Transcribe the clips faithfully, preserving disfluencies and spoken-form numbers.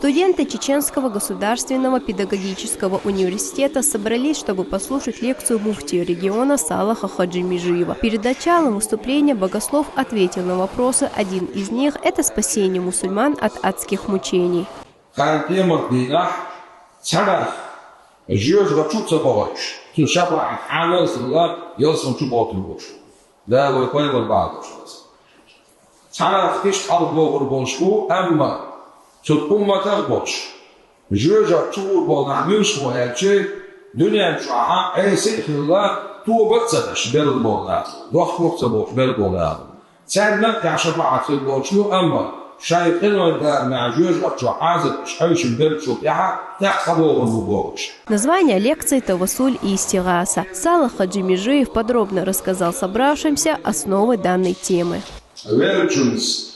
Студенты Чеченского государственного педагогического университета собрались, чтобы послушать лекцию муфтия региона Салаха Хаджи Межиева. Перед началом выступления богослов ответил на вопросы. Один из них — это спасение мусульман от адских мучений. Кхана къематдийнахь цхьаннех жоьжахати чу ца бохуьйтуш, цу шапаӀат хьанал хилла ялсмани чу бохуьйтур бу уьш. Дала вай пайхамар бахьадош. Цхьаннех иштта хьалха бохур болуш бу, амма цу умматах болуш, жоьжахати чу гӀур болу нах муьлш бу аьлча, дуьнен чохь Ӏеса а хилла, тоба а ца деш берла болу нах, дохко а ца бохуш берла болу нах. Царна а тӀехь шапаӀат хир болуш ду, амма шайн къинойн барамехь жоьжахати чохь Ӏазап хьоьшуш берла чул тӀаьхьа тӀаккха схьабохур бу бохуш. Название лекции — «Тавассуль и истигъаса». Салах Хаджи Межиев подробно рассказал собравшимся основы данной темы. Веллачунца,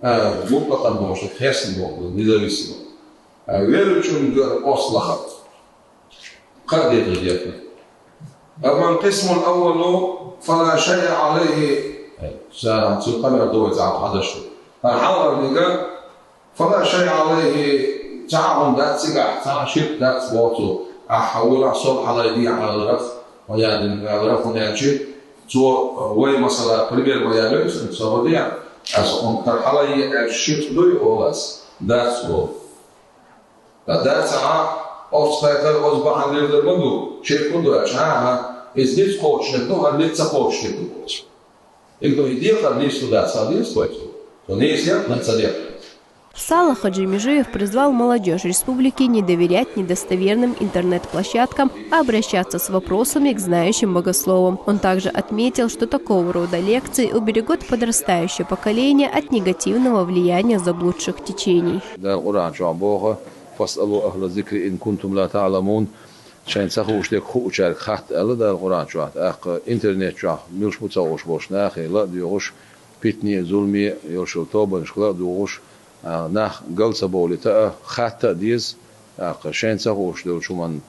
а, мутлакъан бохуш, хестам боху, независимо. А, веллачунна гар ослахат. Кхаа декъе дехна. Амма аль-къисмуль аввалу фала шайъа алайхи. Ша цу къамел довайца Ӏа хьадаш ду. Ткъа хьалхарниг, фала шайъа алайхи, цхьа а хӀума дац цигахь, цхьа а ширк дац боху цо. Ахьа вуьлахь сол хьалайдехьа аларах, ма яа дина аларах, хӀунда аьлча цо, вай масала, пример ма яьллий, со гӀо дехьа, аса хӀума тара хьалайе аьлча ширк дуй олу ас, дац олу. Ткъа дац, ахьа, оцу кхайкхар оцу бахьана лерзар ма ду, ширк ма ду аьлча, хӀан-хӀа, иза ницкъ кхочушдерг ду, хӀара ницкъ ца кхочушдерг ду бохуш. Ил ду и декъар нийса ду дац, хьан деза кхойцу? Со нийса дехна, хӀан ца дехна. Салах Хаджи Межиев призвал молодёжь республики не доверять недостоверным интернет-площадкам, а обращаться с вопросами к знающим богословам. Он также отметил, что такого рода лекции уберегут подрастающее поколение от негативного влияния заблудших течений. Дала Къуръан чохь боху: «Фасъалу ахла зикри ин кунтум ла таъламун». Шайна ца хууш дерг хуучаьрга хатта аьлла Дала Къуръан чохь. ТӀаккха интернет чохь муьлш бу ца хууш болуш нахе ла а доьгӀуш, питане а, зуламе а йолуш йолу тобанашка ла а дугӀуш, а, нах гал ца бовлийта а, хатта а деза. ТӀаккха шайна ца хууш долчу хӀуманна,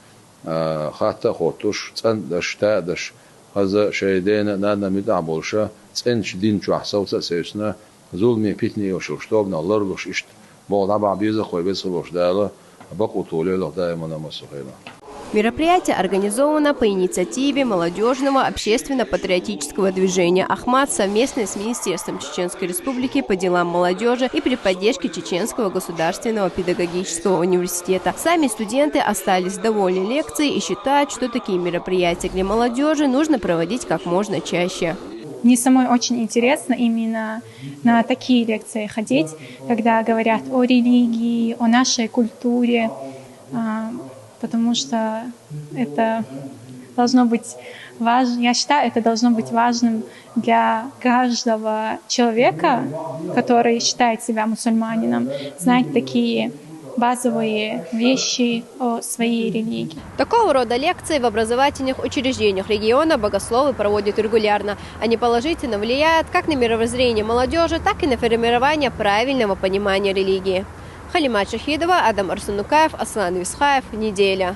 а, хатта а хоттуш, цӀан а даш, та а даш, хаза шайн дена а, нанна а муьтӀахь болуша, цӀеначу дин чохь совца а севцна, зуламе, питане йолуш йолуш тобанах ларлуш иштта, боху дӀабахьа беза кхой веза хилла волчу Дала, бакъо толийла даимана массо а хенахь. Мероприятие организовано по инициативе молодёжного общественно-патриотического движения «Ахмат» совместно с Министерством Чеченской Республики по делам молодёжи и при поддержке Чеченского государственного педагогического университета. Сами студенты остались довольны лекцией и считают, что такие мероприятия для молодёжи нужно проводить как можно чаще. Мне самой очень интересно именно на такие лекции ходить, когда говорят о религии, о нашей культуре, а, потому что это должно быть важно. Я считаю, это должно быть важным для каждого человека, который считает себя мусульманином, знать такие базовые вещи о своей религии. Такого рода лекции в образовательных учреждениях региона богословы проводят регулярно. Они положительно влияют как на мировоззрение молодёжи, так и на формирование правильного понимания религии. Халимат Шахидова, Адам Арсанукаев, Аслан Висхаев. Неделя.